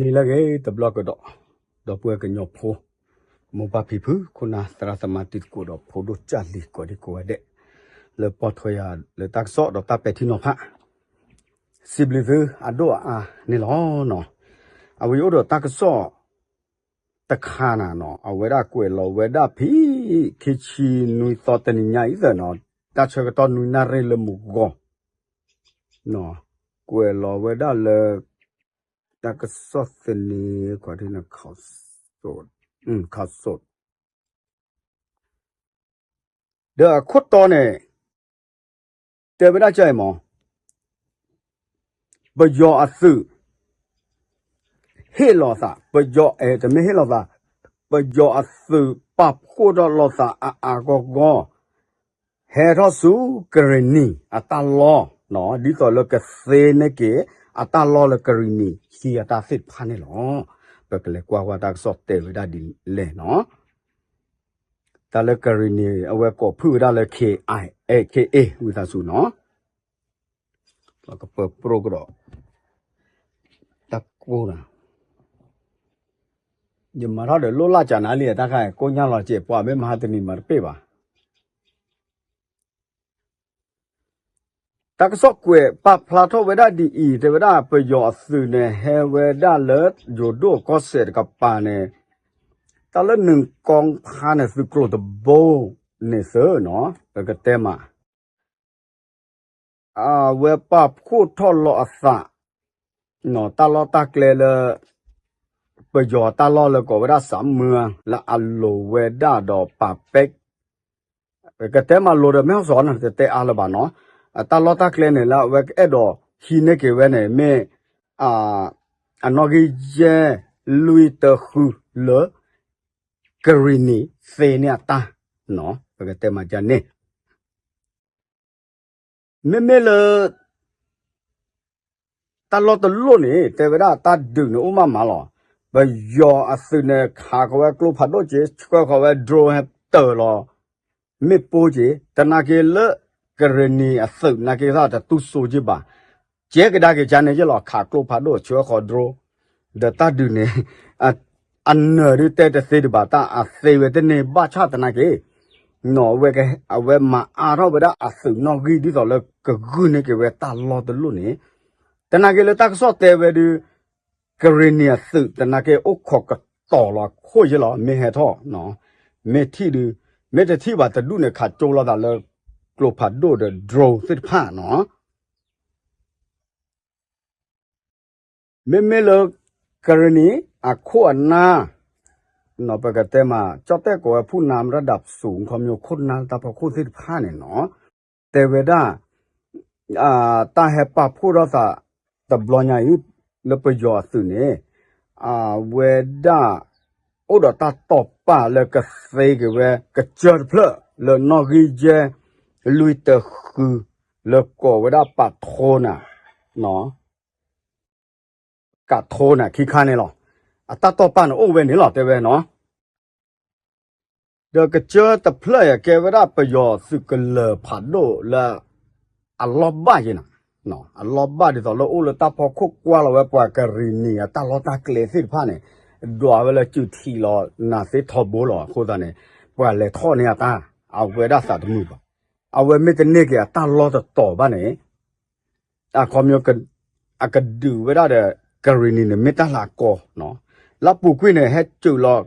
နံၤလၢအဂ့ၤတဘျီကဒီး, ဒီပုၢ်ဝဲၢ်ကညီဖိ, မိၢ်ပၢ်ဖံဖု ခိၣ်နၢ်သရၣ်သမါတံၤသကိးဒီးဖိဒိၣ်ကၢ်လံၤကိးဒံကိးဂၤဒဲး, လၢပိာ်ထွဲယၤလၢတၢ်ကစီၣ်ဒီးတၢ်ပဲာ်ထံနီၤဖး, စံးဘျုးသုအဒိၣ်အအါန့ၣ်လီၤနီၤ. အဝဲအိၣ်ဒီးတၢ်ကစီၣ်တခါနၤနီၤ, အဝဲဒၣ်ကွဲးလီၤဝဲဒၣ်ဖဲ ခံဆံနွံသီတနံၤညါအံၤသၢနီၤ, တၢ်ဆၢကတီၢ်နွံနၣ်ရံၣ်လၢမုၢ်ဂီၤ ကွဲးလီၤဝဲဒၣ်လၢ တၢ်ကစီၣ်သန့ ခီဒ်န့ၣ် ခးစိး, ခးစိး, ဒီးအခိၣ်တီန့ၣ် တဲဝဲဒၣ်ကဲအံၤမး, ပယီၤအသုး ဟ့ၣ်လီၤသး, ပယီၤအဲ တမ့ၢ်ဟ့ၣ်လီၤသး, ပယီၤအသုးပာ်ဖှိၣ်ထီၣ်လိာ်သးအါအါဂီၢ်ဂီၢ် ဟဲထီၣ်ဆူကရံၣ်နံၤအတၢ်လီၢ်, ဒ်သိးလၢကသ့န့ၢ်က့ၤ အတၢ်လီၢ်လၢကရံၣ်နံၤခံအတၢ်သ့ၣ်တဖၣ်န့ၣ်လီၤ. ပကလဲၤကွၢ်ကွၢ်တၢ်ကစီၣ်တဲဝဲဒၣ်ဒ်လဲၣ်နီၤ. တၢ်လၢကရံၣ်နံၤ အဝဲကိးဖုၣ်ဝဲဒၣ်လၢ K I A K A ဝံသးစူၤနီၤ. ပကပၢပြိကဒီး တၢ်ကိၢ်နၤ, ယမၤထီၣ်ဒီးလိၣ်လၢ်ကနၤလံ တၢ်ခါကိၢ်ညါလီၤစဲး ပှၤမ့ၢ်မၤဟါတနံၤမၤတပ့ၢ်ဘၣ်. တၢ်ကစီၣ်ကွဲးပာ်ဖျါထီၣ်ဝဲဒၣ်ဒ်အံၤ တဲဝဲဒၣ်ပယီၤအသုးန့ၣ် ဟဲဝဲဒၣ်လၢယိၤဒိၣ်ကီၢ်စဲၣ်တကပၤန့ၣ်, တၢ်လၢနုာ်ကီဖးန့ၣ် သုးကျိၤတဘိန့ၣ်သ့နီၤ ပကတဲမး အဝဲပာ်ဖှိၣ်ထီၣ်လီၤအသး တၢ်လီၢ်တၢ်ကျဲလၢ ပယီၤတၢ်လီၢ်လၢကိးဝဲဒၣ်စးမုၢ် လၢအလိၤဝဲဒၣ်ဒီးပာ်ပဲ ကတဲမးလိၤဒီးမ့ၢ်ဟီၣ်စီၤန့ၣ် တတဲအါလၢၤဘၣ်နီၤ. တၢ်လီၢ်တၢ်ကျဲန့ၣ်လၢအဝဲကအဲၣ်ဒိးဟံးန့ၢ်က့ၤဝဲန့ၣ် မ့ၢ် အနီၣ်ဂံၢ်ယဲၢ်လွံၢ်တဃုလၢ ကရံၣ်နံၤသ့န့ၢ်အတၢ်, ပကတဲမးဒ်န့ၣ် မ့မ့ၢ်လၢ တၢ်လီၢ်တလိၣ်န့ၣ် တဲဝဲဒၣ်တၢ်ဒုးန့ၣ်အိၣ်မးမးလီၤ. ပယီၤအသုးန့ၣ် ခးဃီၤဝဲကျိဖးဒိၣ်က့ၤ ဆှၢဃီၤဝဲ drone ဟဲတၢၤလီၤ မ့ၣ်ပိၢ်က့ၤ တနာ်က့ၤလၢ ကရံၣ်နံၤအသုးနာ်က့ၤသးတတူၢ်စိက့ၤဘၣ်. ကဲကဒါက့ၤကန့ၣ်ယ့ၢ်လီၤ ခးကျိဖးဒိၣ် ဆှၢဃီၤ drone ဒီးတၢ်ဒုးန့ၣ် အနၢၤဒုးတဲတသ့ဒံးဘၣ် တၢ်အသ့ဝဲတန့ၢ်ဘၣ်ဆၣ်တနာ်က့ၤ နီၤ အဝဲမၤအါထီၣ်ဝဲဒၣ်အသုးနီၣ်ဂံၢ် ဒ်သိးလၢကဂုာ်န့ၢ်က့ၤဝဲတၢ်လီၢ်တလိၣ်န့ၣ်, တနာ်က့ၤလၢတၢ်ကစီၣ်တဲဝဲဒုး ကရံၣ်နံၤအသုး တနာ်က့ၤအိၣ်ခိးကတီၤလီၤအခိၣ်ယ့ၢ်လီၤ မ့ၢ်ဟဲထီၣ်, မ့ၢ်ထံၣ်ဒုး, မ့ၢ်တထံၣ်ဘၣ်တဒူၣ်န့ၣ် ခးကၠိလိာ်သးလၢ ကျိဖးဒိၣ်ဒီး drone သ့ၣ်တဖၣ်နီၤ. မ့မ့ၢ်လၢ ကရံၣ်နံၤ အခိၣ်အနၢ် ပကတဲမး ကၠီၣ်တဲၣ်ကိးဝဲဖုၣ်နါမရၢ်ဒၣ်ပစူၤ ခီဖျိခိၣ်နၢ်လၢတၢ်ဖီခိၣ်သ့ၣ်တဖၣ်န့ၣ်နီၤ, တဲဝဲဒၣ် တၢ်ဟဲပာ်ဖှိၣ်ထီၣ်သး တဘျီညါအံၤ လၢပယီၤအသုးန့ၣ် အဝဲဒၣ် အိၣ်ဒီးတၢ်တိာ်ပာ်လၢကသ့က့ၤဝဲ ကစၢၢ်တဖျၢၣ် လၢနီၣ်ဂံၢ်ယဲၢ် လွံၢ်တဃု လၢကိးဝဲဒၣ်ပာ်ထိနၤ ကးထိနၤခံခါန့ၣ်လီၤ. အတၢ်တိာ်ပာ်န့ၣ်အိၣ်ဝဲန့ၣ်လီၤ တဲဝဲနီၤ. ဒီးကစၢၢ်တဖျၢၣ်အံၤ ကဲဝဲဒၣ်ပယီၤသုးကလၢၤဖးဒိၣ်လၢ အလီၢ်ဘၣ်က့ၤနၤ, အလီၢ်ဘၣ်ဒ်သိးလၢအိၣ်လၢတၢ်ဖီခိၣ်ကွၢ်လီၤဝဲပှၤကရံၣ်နံၤအတၢ်လီၢ်တၢ်ကျဲသ့ၣ်တဖၣ်န့ၣ်, ဒွးဝဲလၢစုထံးလီၤနၤသ့ထီဘိလီၤ. အဃိသတးန့ၣ် ပှၤလဲၤထီၣ်န့ၢ်အတၢ်, အဝဲဒၣ်သးတမုာ်ဘၣ်. အဝဲမ့ၢ်တန့ၢ်က့ၤအတၢ်လီၢ်တတီၤဘၣ်န့ၣ် အခီပညီ အကဒုးဝဲဒၣ်ဒီး ကရံၣ်နံၤန့ၣ် မ့ၢ်တၢ်လၤကီ, လၢပူၤကွံာ်န့ၣ် ဟဲစၢၤလီၤ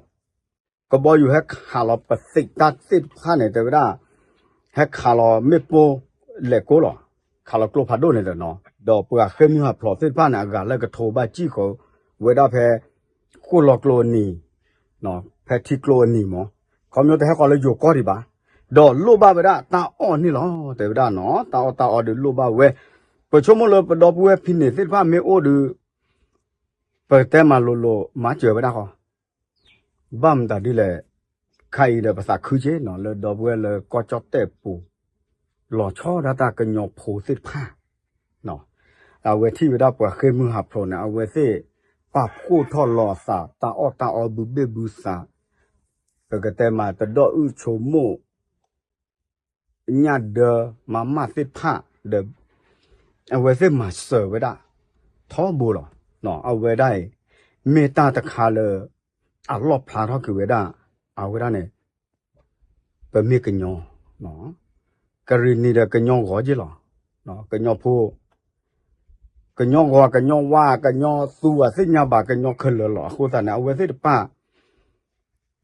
ကဘီယူၤဟဲခးလီၤပသံးတၢ်သ့ၣ်တဖၣ်န့ၣ် တဲဝဲဒၣ် ဟဲခးလီၤမ့ၣ်ပိၢ်လဲၤကိးလီၤ. ခးလီၤကျိဖးဒိၣ်န့ၣ်ဒီးနီၤ, ဒီးပှၤဃ့ၢ်မုၢ်ဟးဖျိးသ့ၣ်တဖၣ်န့ၣ် အဂၤလၢကထိဘၣ်စံၣ်ဃီဝဲဒၣ်ဖဲ ဃိၣ်လီၤကျိအနံၤ, ဖဲထံကျိအနံၤမး, ခီပညီတဟဲဃီၤလၢယိၤကီၢ်ဒံးဘၣ်, ဒီးလိၣ်ဘၣ်ဝဲဒၣ်တၢ်အီၣ်န့ၣ်လီၤ. တဲဝဲဒၣ်နီၤ တၢ်အီၣ်တၢ်အီဒုးလိၣ်ဘၣ်ဝဲ, ပဆိကမိၣ်လၢပဒီပုၢ်ဝဲၢ်ဖဲန့ၣ်သ့ၣ်တဖၣ်မ့ၢ်အိၣ်ဒီး ပကတဲမၤလိၤလိၤမၤစၢၤဝဲဒၣ်ဃီ ဘၣ်မတၤဒ်လဲၣ်, ခါအံၤဒီးပသးခုက့ၤနီၤ လၢဒီပုၢ်ဝဲၢ်လၢကီၢ်ကၠီၣ်တဲၣ်ပူၤ လီၤဆီဒၣ်တၢ်ကညီဖိသ့ၣ်တဖၣ်, အဝဲထံၣ်ဝဲဒၣ်ပှၤဃ့ၢ်မုၢ်ဟးဖျိးန့ၣ် အဝဲသ့ၣ်ပာ်ဖှိၣ်ထီၣ်လီၤအသး တၢ်အီၣ်တၢ်အီဘုဘ့ၣ်ဘုသး, ပကတဲမးတဒီၣ်အုၣ်ဆိမိၣ် ညၣ်ဒၢမၤမၢ်သ့ၣ်တဖၣ်ဒီး အဝဲသ့ၣ်မၤစၢၤဝဲဒၣ် ထီဘိလီၤ. အဝဲဒၣ်အံၤ မ့ၢ်တၢ်တခါလၢ အလီၣ်ဖျါထီၣ်က့ၤဝဲဒၣ် အဝဲဒၣ်န့ၣ် ပမ့ၢ်ကညီ, ကရံၣ်နံၤဒီးကညီဂီၤက့လီၤ. ကညီဖိ, ကညီဂီၤ ကညီဝါ ကညီသူ အသ့ၣ်ညါဘၣ်ကညီခဲလၢာ်လီၤ. အဃိသတးန့ၣ် အဝဲသ့ၣ်တဖၣ်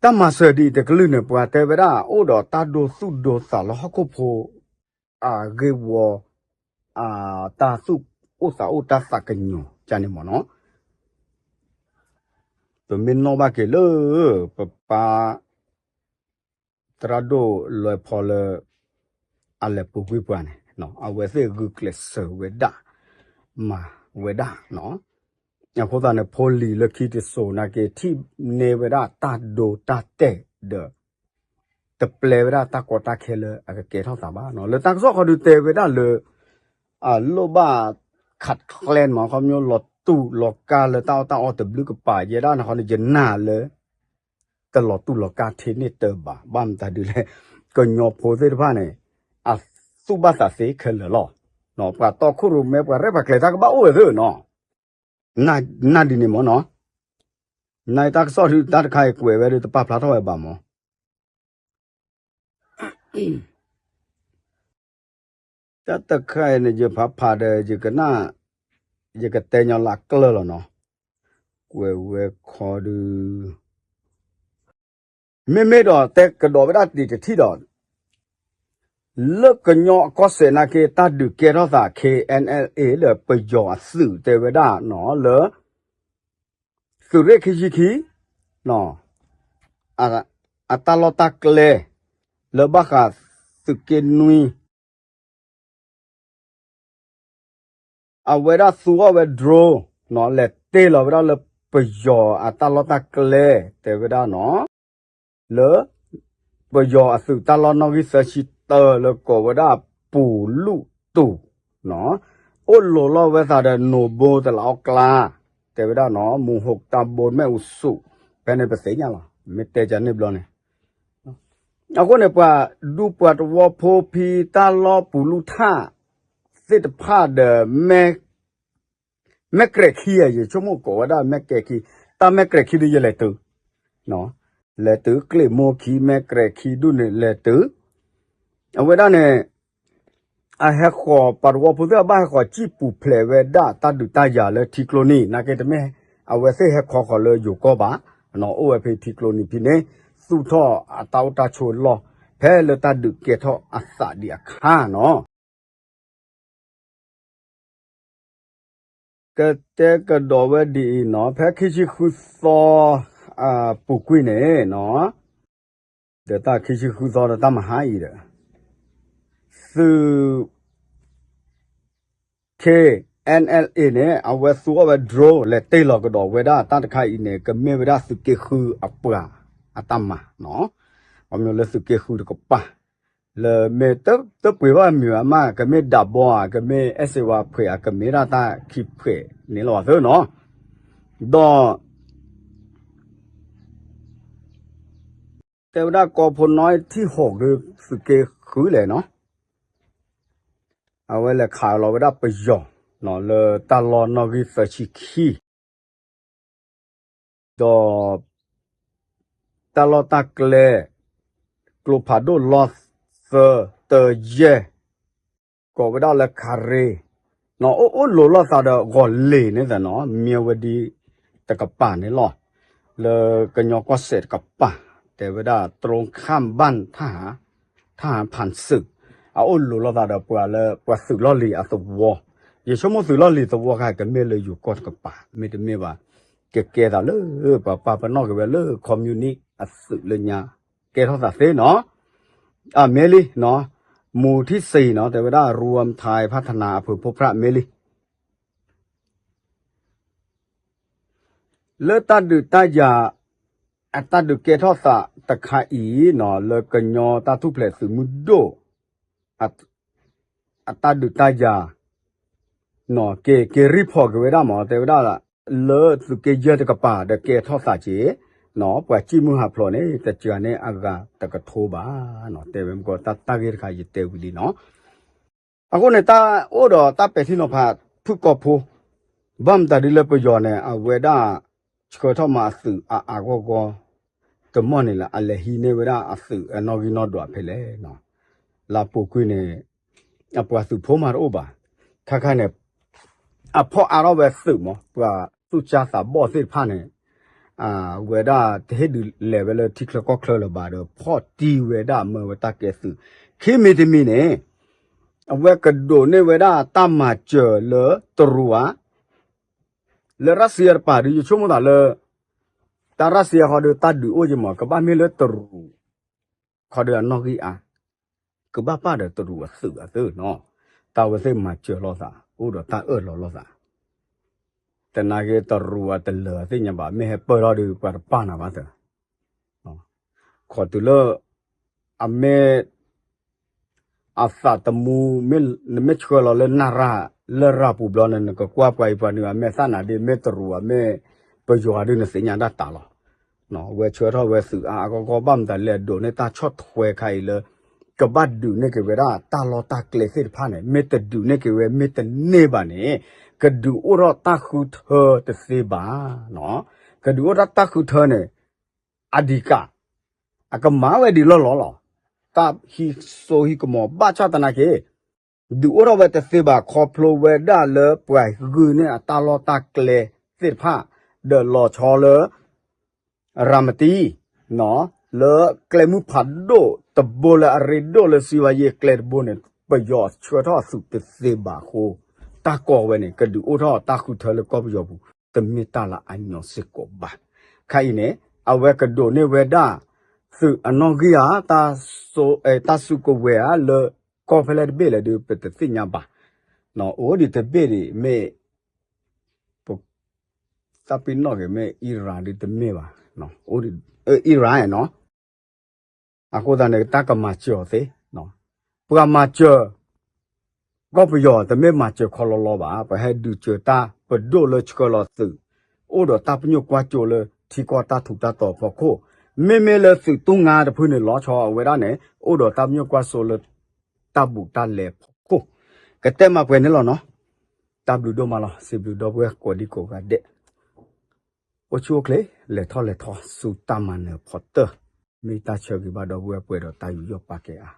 တၢ်မၤစၢၤဒ်အံၤတကလုာ်န့ၣ် ပှၤတဲဝဲဒၣ် အိၣ်ဒီးတၢ်ဒိသူၣ်ဒိသးလၢဟီၣ်ခိၣ်ဖိ အဂ့ၢ်ဝီ တၢ်သူၣ်အိၣ်သးအိၣ်တၢ်သးကညီၤကန့ၣ်မ့ၢ်နီၤ. ပမ့ၢ်နီၣ်ဘၣ်က့ၤလၢ ပပၢ် သရၣ်ဒိၣ်လွဲဖီလၢ အလဲၤပူၤကွံာ်ပှၤန့ၣ် အဝဲသ့ၣ်ဂုာ်ကျဲးစၢးဝဲဒၣ် မၤဝဲဒၣ်နီၤ. အဃိသတးန့ၣ် ဖိလံၤလၢခံတစိၤနာ်က့ ထံၣ်န့ၢ်ဝဲဒၣ်တၢ်ဒိတၢ်တဲာ်ဒီး တပျဲဝဲဒၣ်တၢ်ကီတၢ်ခဲလၢအကကဲထီၣ်သးဘၣ်နီၤ. လၢတၢ်ကစီၣ်ခီဒုးတဲဝဲဒၣ်လၢ အလိၣ်ဘၣ် ခးကျဲမး ခီပညီလီၤတူာ်လီၤကာ်လၢတၢ်အီၣ်တၢ်အီတဘျုးကပၤ ယဲဒၣ်န့ၣ်ခီန့ၣ် ယနာ်လၢ တလီၤတူာ်လီၤကာ်ထဲန့ၣ်တၢ်ဘၣ်. ဘၣ်မတၤဒ်လဲၣ် ကညီဖိသ့ၣ်တဖၣ်န့ၣ် အသူၣ်ဘၣ်သးသ့ခဲလၢာ်လီၤ. ပှၤတီခိၣ်ရိၣ်မဲ ပှၤရဲၣ်ပှၤကျဲၤတၢ်ကဘၣ်အိၣ်ဝဲသ့နီၤ. နာ်ဒ်န့ၣ်မ့ၢ်နီၤ. နာ်တၢ်ကစီၣ်ဒုး တၢ်တခါအံၤကွဲးဝဲဒၣ်တပာ်ဖျါထီၣ်ဝဲဘၣ်မး. တၢ်တခါအံၤန့ၣ် ယဖးဖးဒီး ယကနၣ် ယကတဲညီလၢအကျၢၢ်လီၤနီၤ. ကွဲးဝဲခီဒုး မ့မ့ၢ်ဒီးတဲကဒီးဝဲဒၣ်တံၤတထံၣ်ဒီး လၢကညီအကီၢ်စဲၣ်နာ်က့ တၢ်ဒုးကဲထီၣ်သး K N L A ဒီးပယီၤအသုးတဲဝဲဒၣ်နီၤ လၢ သုးရ့ၣ်ခံဆံခံ အတၢ်လီၢ်တၢ်ကျဲ လၢဘၣ်ဃးသုးက့နွံ အဝဲဒၣ်သူအီၣ်ဝဲ drone လဲၤတ့ၢ်လီၤဝဲဒၣ်လၢပယီၤအတၢ်လီၢ်တၢ်ကျဲ တဲဝဲဒၣ်နီၤ လၢ ပယီၤအသုးတၢ်လီၢ်နီၣ်ဂံၢ်သၢဆံတၢ လၢကိးဝဲဒၣ်ပူၤလူၣ်တူၢ် အိၣ်လိၤလီၤဝဲသးဒီးနိၣ်ဘိတလးအီၣ်ကျါ တဲဝဲဒၣ်နီၤ မူၤဟိးတၢ်ဘိမဲာ်အူဆူၣ် ဖဲန့ၣ်ပသ့ၣ်ညါလီၤ မ့ၢ်တဲကန့ၣ်ဘျီန့ၣ် အဃိန့ၣ် ပှၤဒူပှၤသဝီဖိဖဲတၢ်လီၢ်ပူၤလူၣ်ထၣ် သ့ၣ်တဖၣ်ဒီး မဲၢ်ကြဲၢ်ခံ ယဆိကမိၣ်ကိးဝဲဒၣ် မဲၢ်ကြဲၢ်ခံ တၢ်မဲၢ်ကြဲၢ်ခံဒုးယလဲၤတုၤ လဲၤတုၤကျ့ၣ်မိၢ်ခံ မဲၢ်ကြဲၢ်ခံဒုးန့ၣ်လဲၤတုၤ အဝဲဒၣ်န့ၣ် အဟဲဃီၤ ပှၤသဝီဖိသ့ၣ်တဖၣ်ဘၣ်ဟဲဃီၤ စံၣ်ပူၤဖျဲးဝဲဒၣ်တၢ်ဒုးတၢ်ယၤလၢထံကျိနံၤ နာ်က့တမ့ၢ် အဝဲသ့ၣ်ဟဲခီဃီၤလၢယိၤကီၢ်ဘၣ် အိၣ်ဝဲဖဲထံကျိနံၤဖဲန့ၣ် သူၣ်ထီၣ်အတၢ်အိၣ်တၢ်ဆိးလီၢ် ဖဲလၢတၢ်ဒုးကဲထီၣ်အသးဒံးအခါနီၤ ကတဲကဒီးဝဲဒ်အံၤနီၤ ဖဲခံဆံဃုသီ ပူၤကွံာ်န့ၣ်နီၤ ဒီးတၢ်ခံဆံဃုသီဒီးတၢ်မဟါအံၤဒီး သုး K N L A န့ၣ် အဝဲသူအီၣ်ဝဲ drone လဲၤတ့ၢ်လီၤကဒီးဝဲဒၣ်တၢ်တခါအံၤန့ၣ် ကမ့ၢ်ဝဲဒၣ်သုးက့ဃုအပှၤအတၢ်မၤနီၤ ခီဖျိလၢသုးက့ဃုတကပၤ လၢမ့ၢ်တပှ့ၤဘၣ်မံၤအမး ကမ့ၢ်ဒၣ်ဘီဧါ ကမ့ၢ်အဲၣ်စ့ဝါဖှဲးဧါ ကမ့ၢ်ဒၣ်တၢ်ခံဖှဲးန့ၣ်လီၤသ့နီၤ ဒီး တဲဝဲဒၣ်ကီၢ်ဖိနီၣ်ထံၣ်ဟီၣ်က့ၤသုးက့ဃုလဲၣ်နီၤ အဝဲလဲၤခးလီၤဝဲဒၣ်ပယီၤ လၢတၢ်လီၢ်နီၣ်ဂံၢ်သၢဆံခံ ဒီး တၢ်လီၢ်တၢ်ကျဲ ကျိဖးဒိၣ်လီၢ်သၢ တၢယဲၢ် ကိးဝဲဒၣ်လၢခရ့ အိၣ်အိၣ်လိၤလိာ်သးဒီးဂီၤလ့ၤန့ၣ်သနီၤ မ့ၢ်ဝဲဒ်တကပၤန့ၣ်လီၤ လၢကညီကီၢ်စဲၣ်တကပၤ တဲဝဲဒၣ် ตรงข้ามบ้านทหาร ทหารผ่านศึก အအိၣ်လိၤလိာ်သးဒီးပှၤလၢပှၤသုးလီၢ်လံၤအသဝီ ယဆိကမိၣ်သုးလီၢ်လံၤသဝီခါ ကမ့ၢ်လၢယိၤကီၢ်တကပၤ မ့တမ့ၢ်ဘၣ် ကကဲသးလၢ ပှၤပာ်ပနီၣ်က့ၤဝဲလၢ communist အသုးလၢညါ ကဲထီၣ်သးသ့နီၤ အမ့ၢ်လံနီၤ မူထံၣ်စံနီၤ တဲဝဲဒၣ် รวมไทยพัฒนาอำเภอพบพระ မ့ၢ်လံ လၢတၢ်ဒုးတၢ်ယၤ အတၢ်ဒုးကဲထီၣ်သးတခါအံၤနီၤ လၢကညီတၢ်ထူၣ်ဖျဲးသုးမုၢ်ဒိၣ် အတၢ်ဒုးတၢ်ယၤ က့ၤ က့ၤ report က့ၤဝဲဒၣ်မး တဲဝဲဒၣ် လၢသုးက့ယဲၢ်တကပၤဒီးကဲထီၣ်သးက့ၤ ပှၤစံၣ်မုၢ်ဟးဖျိးန့ၣ် တစှၤန့ၢ်အဂၤတကထိဘၣ် တဲဝဲမ့ၢ်ကီး တၢ်ဂ့ၢ်တခါယတဲဝံၤလံနီၤ အဃိန့ၣ် တၢ်အိၣ်ဒီးတၢ်ပဲာ်ထံနီၤဖးဖုၣ်ကိာ်ဖိ ဘၣ်မတၤဒ်လၢပယီၤန့ၣ် အဝဲဒၣ် ဆှၢထီၣ်မၤအသုးအါအါဂီၢ်ဂီၢ် တမီၢ်န့ၣ်လၢ အလဲၤဟံးန့ၢ်ဝဲဒၣ်အသုးအနီၣ်ဂံၢ်နီၣ်ဒွးဖဲလဲၣ်နီၤ. လၢအပူၤကွံာ်န့ၣ် အပှၤသုးဖိမၤတအိၣ်ဘၣ်. ခါခါန့ၣ် အဖီၣ်အါထီၣ်ဝဲသုးမး ပှၤသူၣ်ကၢ်သးဘီၣ်သ့ၣ်တဖၣ်န့ၣ် ဝဲဒၣ်တဟ့ၣ်ဒုးလဲၤဝဲလၢထံချၢကီၢ်ချၢလၢၤဘၣ်ဒီး ဖီၣ်တံၢ်ဝဲဒၣ်မၢဝဲတၢ်ကဲသုး ခံမံၤတမံၤန့ၣ် အဝဲကဒိးန့ၢ်ဝဲဒၣ်တၢ်မၤစၢၤလၢတရူးဧါ လၢရၢၣ်စံယၤတပၤဒီး ယဆိကမိၣ်သးလၢ တၢ်ရၢၣ်စံယၤဃီဒီးတၢ်ဒုးအိၣ်က့ၤမး ကဘၣ်မ့ၢ်လၢတရူး ခီဒီးအနီၣ်ဂံၢ်အါ ကဘၣ်ပာ်ဒီးတရူးအသုးအသၢနီၤ. တၢ်ဝဲသ့ၣ်မၤစၢၤလိာ်သး အိၣ်ဒီးတၢ်အၢၣ်လီၤလိာ်သး တနာ်က့တရူးအတလၢာ်သ့ၣ်ညါဘၣ် မ့ၢ်ဟဲပၢၢ်ထီၣ်ဒီးပှၤတပာ်နၤဘၣ်သၢ ခီတုၤလၢ အမ့ၢ် အသးသမူ မ့ၢ်နမ့ၢ်ဆှၢလီၤလၢနရၢ် လၢရၢ်ပူၤဘျီန့ၣ် နကကွၢ်ပှၤအံၤပှၤနုၤ အမ့ၢ်သၣ်နၤဒ့ မ့ၢ်တရူး အမ့ၢ်ပယီၤဒုး နသ့ၣ်ညါဒၣ်တၢ်လီၤ. ဝဲဆှၢထီၣ်ဝဲသုးအါအါဂီၢ်ဂီၢ် ဘၣ်မတၤလဲၣ် အဒိးန့ၢ်တၢ်ဆီၣ်ထွဲခါအံၤလၢ ကဘၣ်ဒုးန့ၢ်က့ၤဝဲဒၣ်တၢ်လီၢ်တၢ်ကျဲသ့ၣ်တဖၣ်န့ၣ် မ့ၢ်တဒုးန့ၢ်က့ၤဝဲ မ့ၢ်တန့ၢ်ဘၣ်န့ၣ် ကဒုးအိၣ်ထီၣ်တၢ်ဃုထၢတသ့ဘၣ်. ကဒုးအိၣ်ထီၣ်တၢ်ဃုထၢန့ၣ် အဒံးကး အကမၤဝဲဒ်လီၢ်လီၢ်လီၤ. တၢ်ဟံးစိဟံးကမီၤဘၣ်ဆၣ်သနာ်က့ ဒုးအိၣ်ထီၣ်ဝဲတသ့ဘၣ် ခီဖျိဝဲဒၣ်လၢပှၤဂုာ်န့ၢ်အတၢ်လီၢ်တၢ်ကျဲသ့ၣ်တဖၣ် ဒီးလီၤဆီလၢ ရၤမတံ လၢကျဲမုၢ်ဖးဒိၣ်တဘိလၢအရ့ဒိၣ်လၢစံဝါယ့ကျဲတဘိန့ၣ် ပယီၤဆှၢထီၣ်အသုးတသ့ဘၣ်အဃိ တၢ်ကီဝဲန့ၣ် ကဒုးအိၣ်ထီၣ်တၢ်ဃုထၢလၢကီၢ်ပယီၤပူၤ တမ့ၢ်တၢ်လၢအညီစ့ၢ်ကီးဘၣ်. ခါအံၤန့ၣ် အဝဲကဒိးန့ၢ်ဝဲဒၣ် သုးအနီၣ်ဂံၢ်ဧါ တၢ်စုကဝဲၤဧါ လၢကီၢ်ဖဲလဲၣ်တဘ့ၣ်လဲၣ်ဒီး ပတသ့ၣ်ညါဘၣ်. အိၣ်ဒံးတဘ့ၣ်ဒံးမ့ၢ် ပသးပ့ၤနီၣ်က့ၤမ့ၢ် Iran ဒ်တမ့ၢ်ဘၣ်, Iran နီၤ. အဃိသတးန့ၣ် တၢ်ကမၤစၢၤအီၤသ့, ပှၤမၤစၢၤ ကီၢ်ပယီၤတမ့ၢ်မၤစၢၤခီလီၤလီၤဘၣ်, ပှၤဟဲဒုးစၢၤတၢ်ပဒိၣ်လၢဆှၢလီၤသုး, အိၣ်ဒီးတၢ်ပညိၣ်ကွၢ်စိလၢထံကီၢ်တၢ်ထူးတၢ်တီၤဖီခိၣ်, မ့မ့ၢ်လၢသုးတူၢ်ငါတဖုန့ၣ် လီၤဆီအဝဲဒၣ်န့ၣ် အိၣ်ဒီးတၢ်ပညိၣ်ကွၢ်စိလၢ တၢ်ဘူးတၢ်လဲဖီခိၣ်, ကတဲမၤပှဲၤန့ၣ်လီၤနီၤ. တၢ်ဘျုးဒိၣ်မးလီၤ. စံးဘျုးဒီပုၢ်ဝဲၢ်ကိးဒံကိးဂၤဒဲး, အိၣ်ဆူၣ်အိၣ်ချ့, လဲၤထီၣ်လဲၤထီဆူတၢ်မၤနၢၤဖီတၢၢ်, မ့ၢ်တၢ်ဆၢဂ့ၤဘၣ်ဒီပုၢ်ဝဲၢ်ပှဲၤဒီးတၢ်ယူးယီၣ်ပာ်ကဲအါ